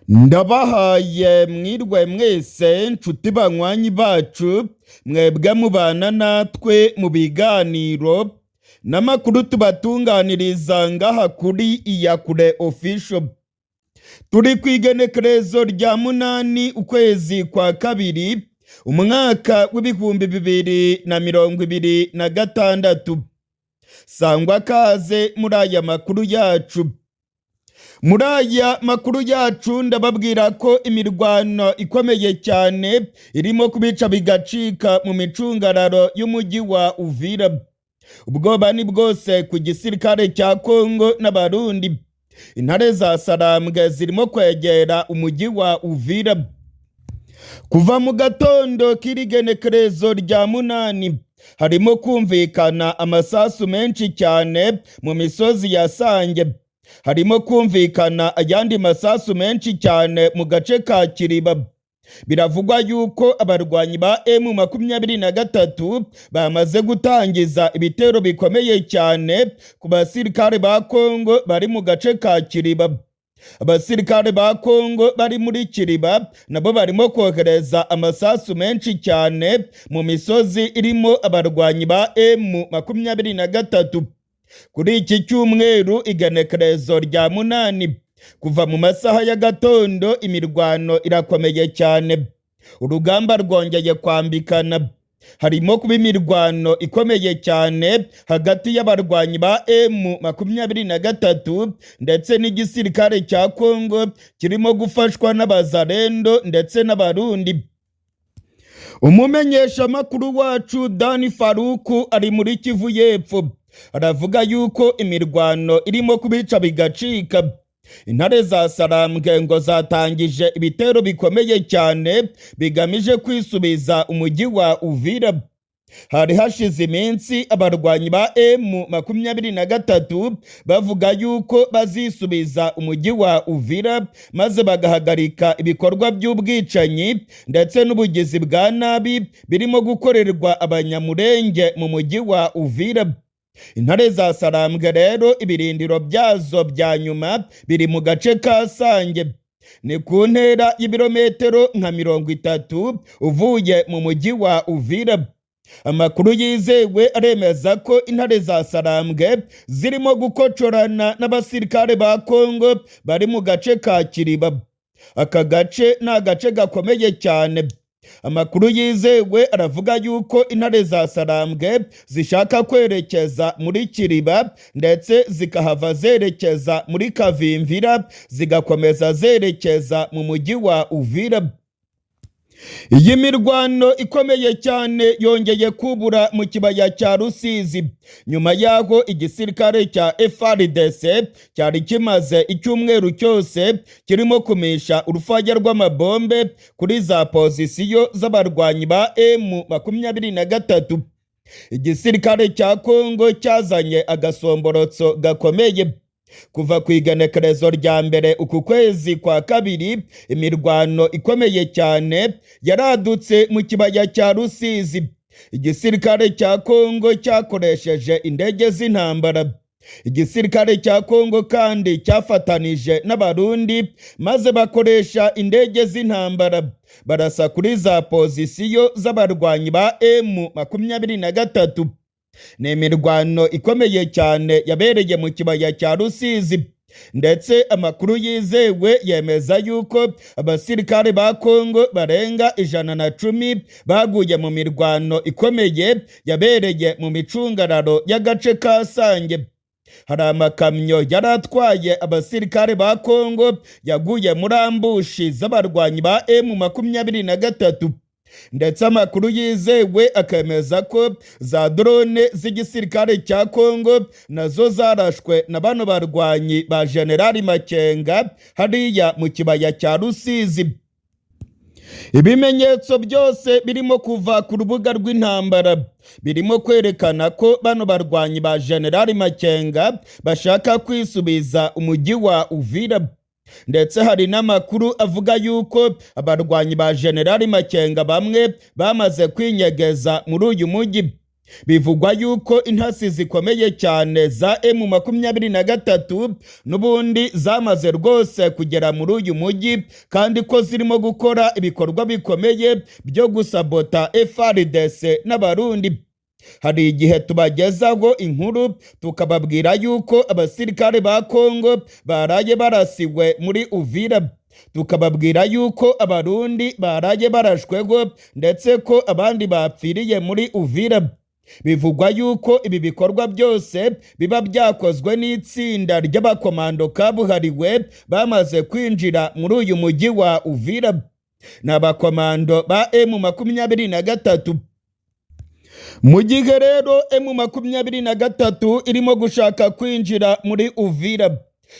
Ndabahaye mwirwe mwese, nshuti banywanyi bacu, mwebwe mubana natwe mu biganiro n'amakuru tubatunganiriza ngaha kuri Iyakure Official. Turi ku igenekerezo rya 8 ukwezi kwa kabiri, umwaka w'2026. Sangwa kaze muri aya makuru yacu. Muri aya makuru yacu ndababwira ko imirwano ikomeye cyane irimo kubica bigacika mu micungararo y'umujyi wa Uvira. Ubwoba ni bwose ku gisirikare cya Kongo n'Abarundi. Intare za Sarambwe zirimo kwegera umujyi wa Uvira. Kuva mu gatondo k'irigenekerezo rya 8 harimo kumvikana amasasu menshi cyane mu misozi ya Sange. Harimo kumvikana ayandi masasu menshi cyane mu gace ka Kiriba. Biravugwa yuko abarwanyi ba M23 bamaze gutangiza ibitero bikomeye cyane ku basirikare ba Kongo bari mu gace ka Kiriba. Abasirikare ba Kongo bari muri Kiriba nabo barimo kohereza amasasu menshi cyane mu misozi irimo abarwanyi ba M23. Kuri iki cyumweru, igenekerezo rya 8, kuva mu masaha y'agatondo imirwano irakomeye cyane. Urugamba rwongeye kwambikana. Harimo kuba imirwano ikomeye cyane hagati y'abarwanyi ba M23 ndetse n'igisirikare cya Kongo kirimo gufashwa n'Abazarendo ndetse n'Abarundi. Umumenyeshamakuru wacu Dani Faruku ari muri Kivu y'Epfo, aravuga yuko imirwano irimo kubica bigacika. Intare za Sarambwe ngo zatangije ibitero bikomeye cyane bigamije kwisubiza umujyi wa Uvira. Hari hashize iminsi abarwanyi ba M23 bavuga yuko bazisubiza umujyi wa Uvira, maze bagahagarika ibikorwa by'ubwicanyi ndetse n'ubugizi bwa nabi birimo gukorerwa Abanyamurenge mu mujyi wa Uvira. Intare za Sarambwe rero ibirindiro byazo bya nyuma biri mu gace ka Sange. Ni ku ntera y'ibirometero nka 30 uvuye mu mujyi wa Uvira. Amakuru yizewe aremeza ko intare za Sarambwe zirimo gukocorana n'abasirikare ba Kongo bari mu gace ka Kiriba. Aka gace ni agace gakomeye cyane. Amakuru yizewe aravuga yuko intare za Sarambwe zishaka kwerekeza muri Kiriba, ndetse zikahava zerekeza muri Kavimvira, zigakomeza zerekeza mu mujyi wa Uvira. Iyi mirwano ikomeye cyane yongeye kubura mu kibaya cya Rusizi nyuma y'aho igisirikare cya FARDC cyari kimaze icyumweru cyose kirimo kumisha urufaya rw'amabombe kuri za pozisiyo z'abarwanyi ba M23. Igisirikare cya Kongo cyazanye agasomborotso gakomeye. Kuva ku igenekerezo rya 1 uku kwezi kwa kabiri, imirwano ikomeye cyane yaradutse mu kibaya cya Rusizi. Igisirikare cya Kongo cyakoresheje indege z'intambara. Igisirikare cya Kongo kandi cyafatanije n'Abarundi, maze bakoresha indege z'intambara barasa kuri za pozisiyo z'abarwanyi ba M23. Ni imirwano ikomeye cyane yabereye mu kibaya cya Rusizi, ndetse amakuru yizewe yemeza yuko abasirikare ba Kongo barenga 110 baguye mu mirwano ikomeye yabereye mu micungararo y'agace ka Sange. Hari amakamyo yari atwaye abasirikare ba Kongo yaguye muri ambushi z'abarwanyi ba M23, ndetse amakuru yizewe akemeza ko za drone z'igisirikare cya Kongo nazo zarashwe na bano barwanyi ba Generali Makenga hariya mu kibaya cya Rusizi. Ibimenyetso byose birimo kuva ku rubuga rw'intambara birimo kwerekana ko bano barwanyi ba Generali Makenga bashaka kwisubiza umujyi wa Uvira, ndetse hari n'amakuru avuga yuko abarwanyi ba Generali Makenga bamwe bamaze kwinyegeza muri uyu mujyi. Bivugwa yuko intasi zikomeye cyane za M23 n'ubundi zamaze rwose kugera muri uyu mujyi, kandi ko zirimo gukora ibikorwa bikomeye byo gusabota FARDC n'Abarundi. Hari igihe tubagezaho inkuru tukababwira yuko abasirikare ba Kongo baraye barasiwe muri Uvira, tukababwira yuko Abarundi baraye barashwego, ndetse ko abandi bapfiriye muri Uvira. Bivugwa yuko ibi bikorwa byose biba byakozwe n'itsinda ry'abakomando kabuhariwe bamaze kwinjira muri uyu mujyi wa Uvira. Ni abakomando ba M23. Mu gihe rero M23 irimo gushaka kwinjira muri Uvira,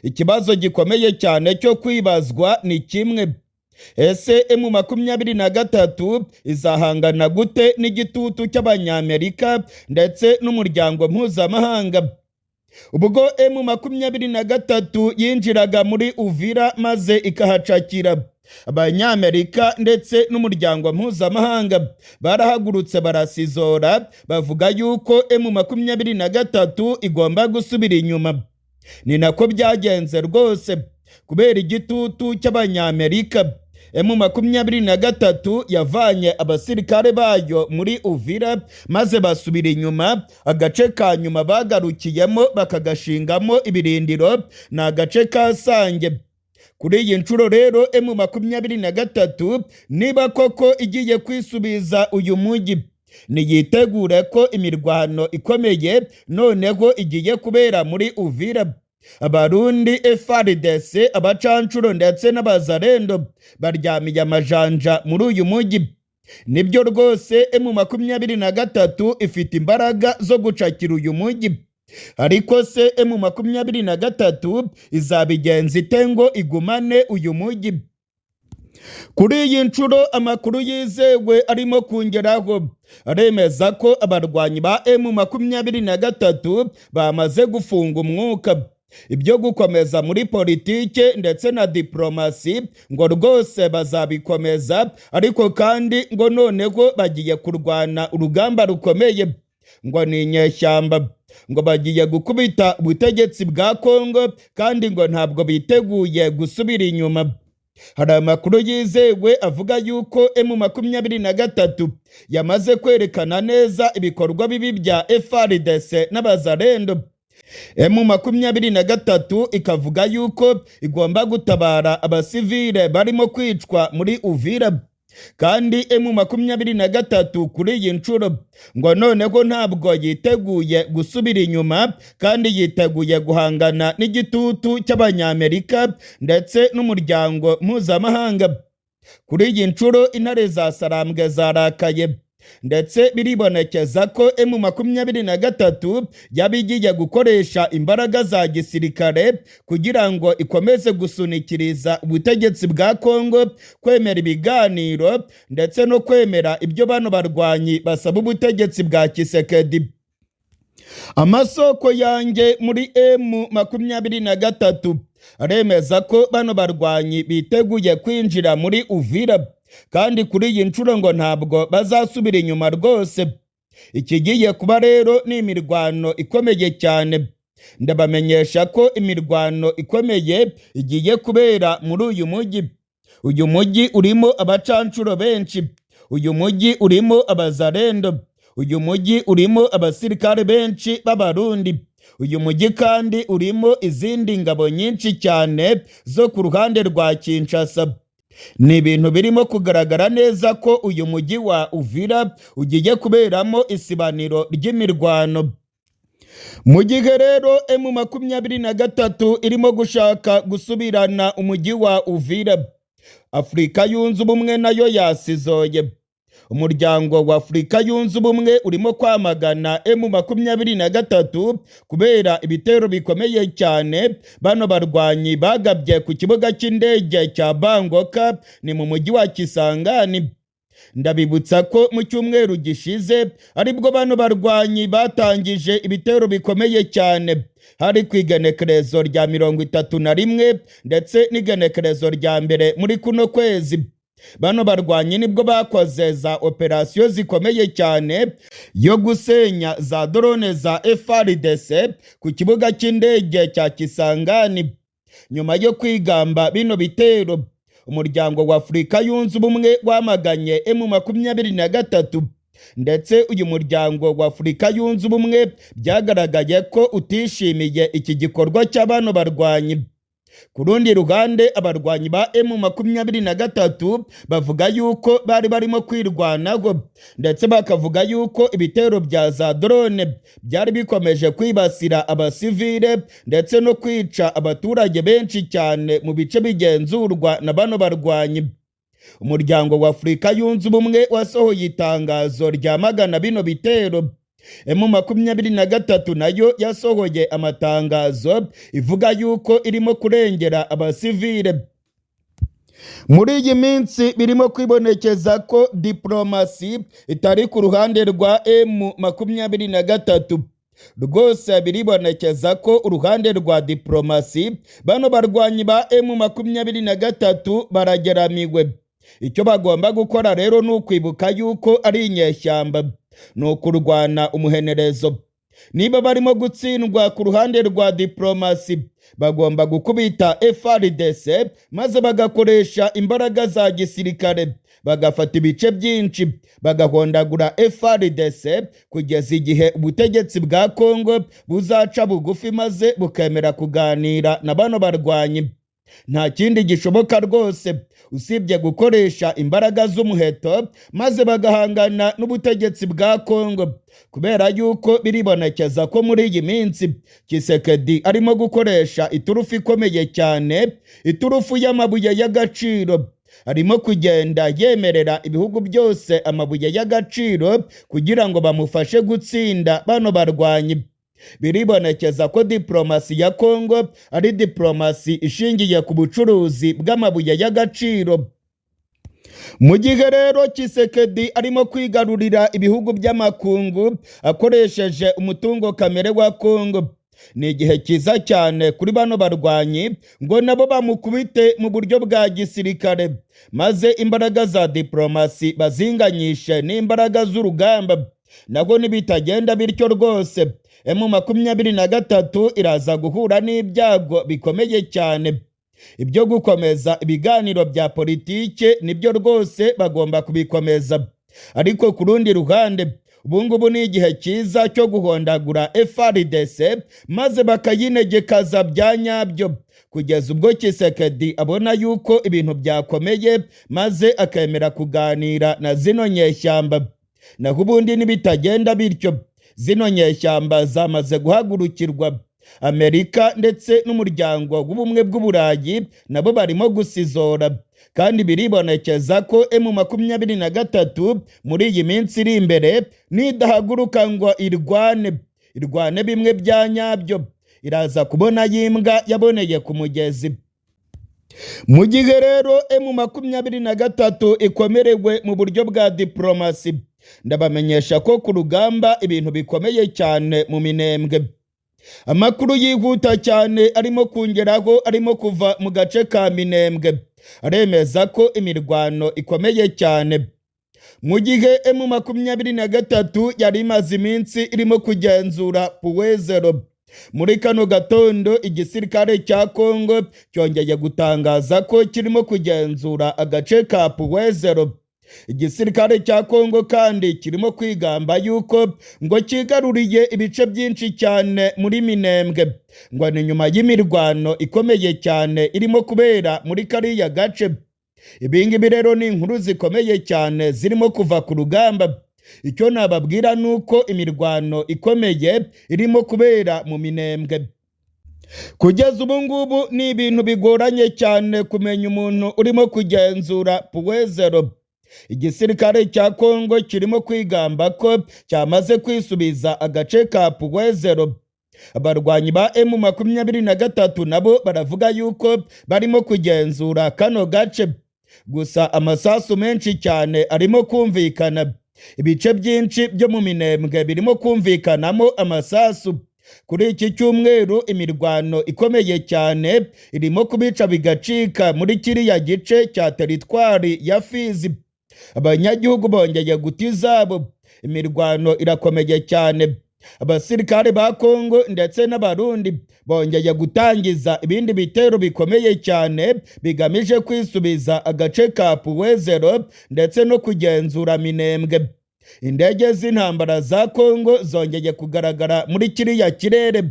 ikibazo gikomeye cyane cyo kwibazwa ni kimwe: ese M23 izahangana gute n'igitutu cy'Abanyamerika ndetse n'umuryango mpuzamahanga? Ubwo M23 yinjiraga muri Uvira maze ikahacakira, Abanyamerika ndetse n'umuryango mpuzamahanga barahagurutse barasizora, bavuga yuko M23 igomba gusubira inyuma. Ni nako byagenze rwose, kubera igitutu cy'Abanyamerika M23 yavanye abasirikare bayo muri Uvira maze basubira inyuma. Agace ka nyuma bagarukiyemo bakagashingamo ibirindiro ni agace ka Sange. Kuri iyi nshuro rero M23 niba koko igiye kwisubiza uyu mujyi, niyitegure ko imirwano ikomeye noneho igiye kubera muri Uvira. Abarundi, FARDC, abacancuro ndetse n'abazarendo baryamiye amajanja muri uyu mujyi. Nibyo rwose M23 ifite imbaraga zo gucakira uyu mujyi, ariko se M23 izabigenza ite ngo igumane uyu mujyi? Kuri iyi nshuro amakuru yizewe arimo kongeraho aremeza ko abarwanyi ba M23 bamaze gufunga umwuka. Ibyo gukomeza muri politike ndetse na diplomasi ngo rwose bazabikomeza, ariko kandi ngo noneho bagiye kurwana urugamba rukomeye, ngo ni inyeshyamba, ngo bagiye gukubita ubutegetsi bwa Kongo, kandi ngo ntabwo biteguye gusubira inyuma. Hari amakuru yizewe avuga yuko M23 yamaze kwerekana neza ibikorwa bibi bya FARDC n'abazarendo. M23 ikavuga yuko igomba gutabara abasivile barimo kwicwa muri Uvira, kandi M23 kuri iyi nshuro ngo noneho ntabwo yiteguye gusubira inyuma, kandi yiteguye guhangana n'igitutu cy'Abanyamerika ndetse n'umuryango mpuzamahanga. Kuri iyi nshuro intare za Sarambwe zarakaye, ndetse biribonekeza ko M23 yaba igiye gukoresha imbaraga za gisirikare kugira ngo ikomeze gusunikiriza ubutegetsi bwa Kongo kwemera ibiganiro ndetse no kwemera ibyo bano barwanyi basaba ubutegetsi bwa Tshisekedi. Amasoko yanjye muri M23 aremeza ko bano barwanyi biteguye kwinjira muri Uvira, kandi kuri iyi nshuro ngo ntabwo bazasubira inyuma rwose. Ikigiye kuba rero ni imirwano ikomeye cyane. Ndabamenyesha ko imirwano ikomeye igiye kubera muri uyu mujyi. Uyu mujyi urimo abacancuro benshi, uyu mujyi urimo abazarendo, uyu mujyi urimo abasirikare benshi b'Abarundi, uyu mujyi kandi urimo izindi ngabo nyinshi cyane zo ku ruhande rwa Kinshasa. Ni ibintu birimo kugaragara neza ko uyu mujyi wa Uvira ugiye kuberamo isibaniro ry'imirwano. Mu gihe rero M23 irimo gushaka gusubirana umujyi wa Uvira, Afurika yunze ubumwe nayo yasizoye. Umuryango wa Afurika yunze ubumwe urimo kwamagana M23 kubera ibitero bikomeye cyane bano barwanyi bagabye ku kibuga cy'indege cya Bangoka, ni mu mujyi wa Kisangani. Ndabibutsa ko mu cyumweru gishize aribwo bano barwanyi batangije ibitero bikomeye cyane, hari ku igenekerezo rya 31 ndetse n'igenekerezo rya 1 muri kuno kwezi. Bano barwanyi nibwo bakoze za operasiyo zikomeye cyane yo gusenya za drone za FARDC ku kibuga cy'indege cya Kisangani. Nyuma yo kwigamba bino bitero, umuryango wa Afurika Yunze Ubumwe wamaganye M23, ndetse uyu muryango wa Afurika Yunze Ubumwe byagaragaye ko utishimiye iki gikorwa cy'abano barwanyi. Ku rundi ruhande, abarwanyi ba M23 bavuga yuko bari barimo kwirwanaho, ndetse bakavuga yuko ibitero bya za drone byari bikomeje kwibasira abasivile ndetse no kwica abaturage benshi cyane mu bice bigenzurwa na bano barwanyi. Umuryango wa Afurika Yunze Ubumwe wasohoye itangazo ryamagana bino bitero. M23 nayo yasohoye amatangazo ivuga yuko irimo kurengera abasivile. Muri iyi minsi birimo kwibonekeza ko diplomasi itari ku ruhande rwa M23. Rwose biribonekeza ko uruhande rwa diplomasi bano barwanyi ba M23 barageramiwe. Icyo bagomba gukora rero ni ukwibuka yuko ari inyeshyamba, ni ukurwana umuhenerezo. Niba barimo gutsindwa ku ruhande rwa diplomasi, bagomba gukubita FARDC maze bagakoresha imbaraga za gisirikare, bagafata ibice byinshi, bagahondagura FARDC kugeza igihe ubutegetsi bwa Kongo buzaca bugufi maze bukemera kuganira na bano barwanyi. Nta kindi gishoboka rwose usibye gukoresha imbaraga z'umuheto maze bagahangana n'ubutegetsi bwa Kongo, kubera yuko biribonekeza ko muri iyi minsi Tshisekedi arimo gukoresha iturufu ikomeye cyane, iturufu y'amabuye y'agaciro. Arimo kugenda yemerera ibihugu byose amabuye y'agaciro kugira ngo bamufashe gutsinda bano barwanyi. Biribonekeza ko diplomasi ya Kongo ari diplomasi ishingiye ku bucuruzi bw'amabuye y'agaciro. Mu gihe rero Tshisekedi arimo kwigarurira ibihugu by'amakungu akoresheje umutungo kamere wa Kongo, ni igihe cyiza cyane kuri bano barwanyi ngo nabo bamukubite mu buryo bwa gisirikare, maze imbaraga za diplomasi bazinganyishe n'imbaraga z'urugamba. Nabwo nibitagenda bityo rwose, M23 iraza guhura n'ibyago bikomeye cyane. Ibyo gukomeza ibiganiro bya politike nibyo rwose bagomba kubikomeza, ariko ku rundi ruhande ubungubu ni igihe cyiza cyo guhondagura FARDC maze bakayinegekaza bya nyabyo, kugeza ubwo Tshisekedi abona yuko ibintu byakomeye maze akemera kuganira na zino nyeshyamba. Naho ubundi nibitagenda bityo, zino nyeshyamba zamaze guhagurukirwa. Amerika ndetse n'umuryango w'ubumwe bw'Uburayi nabo barimo gusizora, kandi biribonekeza ko M23 muri iyi minsi iri imbere nidahaguruka ngo irwane bimwe bya nyabyo, iraza kubona yimbwa yaboneye ku mugezi. Mu gihe rero M23 ikomerewe mu buryo bwa diplomasi, ndabamenyesha ko ku rugamba ibintu bikomeye cyane mu Minembwe. Amakuru yihuta cyane arimo kongeraho arimo kuva mu gace ka Minembwe aremeza ko imirwano ikomeye cyane. Mu gihe M23 yari imaze iminsi irimo kugenzura Puwezero, muri kano gatondo igisirikare cya Kongo cyongeye gutangaza ko kirimo kugenzura agace ka Puwezero. Igisirikare cya Kongo kandi kirimo kwigamba yuko ngo kigaruriye ibice byinshi cyane muri Minembwe, ngo ni nyuma y'imirwano ikomeye cyane irimo kubera muri kariya gace. Ibingibi rero ni inkuru zikomeye cyane zirimo kuva ku rugamba. Icyo nababwira ni uko imirwano ikomeye irimo kubera mu Minembwe. Kugeza ubu ngubu ni ibintu bigoranye cyane kumenya umuntu urimo kugenzura Puwezero. Igisirikare cya Kongo kirimo kwigamba ko cyamaze kwisubiza agace ka Puwezero. Abarwanyi ba M23 nabo baravuga yuko barimo kugenzura kano gace. Gusa amasasu menshi cyane arimo kumvikana. Ibice byinshi byo mu Minembwe birimo kumvikanamo amasasu. Kuri iki cyumweru imirwano ikomeye cyane irimo kubica bigacika muri kiriya gice cya teritwari ya Fizi. Abanyagihugu bongeye guta izabo, imirwano irakomeye cyane. Abasirikare ba Kongo ndetse n'Abarundi bongeye gutangiza ibindi bitero bikomeye cyane bigamije kwisubiza agace ka Puwezero ndetse no kugenzura Minembwe. Indege z'intambara za Kongo zongeye kugaragara muri kiriya kirere.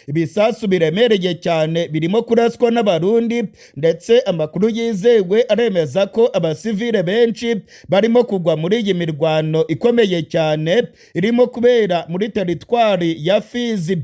Ibisasu biremereye cyane birimo kuraswa n'Abarundi, ndetse amakuru yizewe aremeza ko abasivile benshi barimo kugwa muri iyi mirwano ikomeye cyane irimo kubera muri teritwari ya Fizi.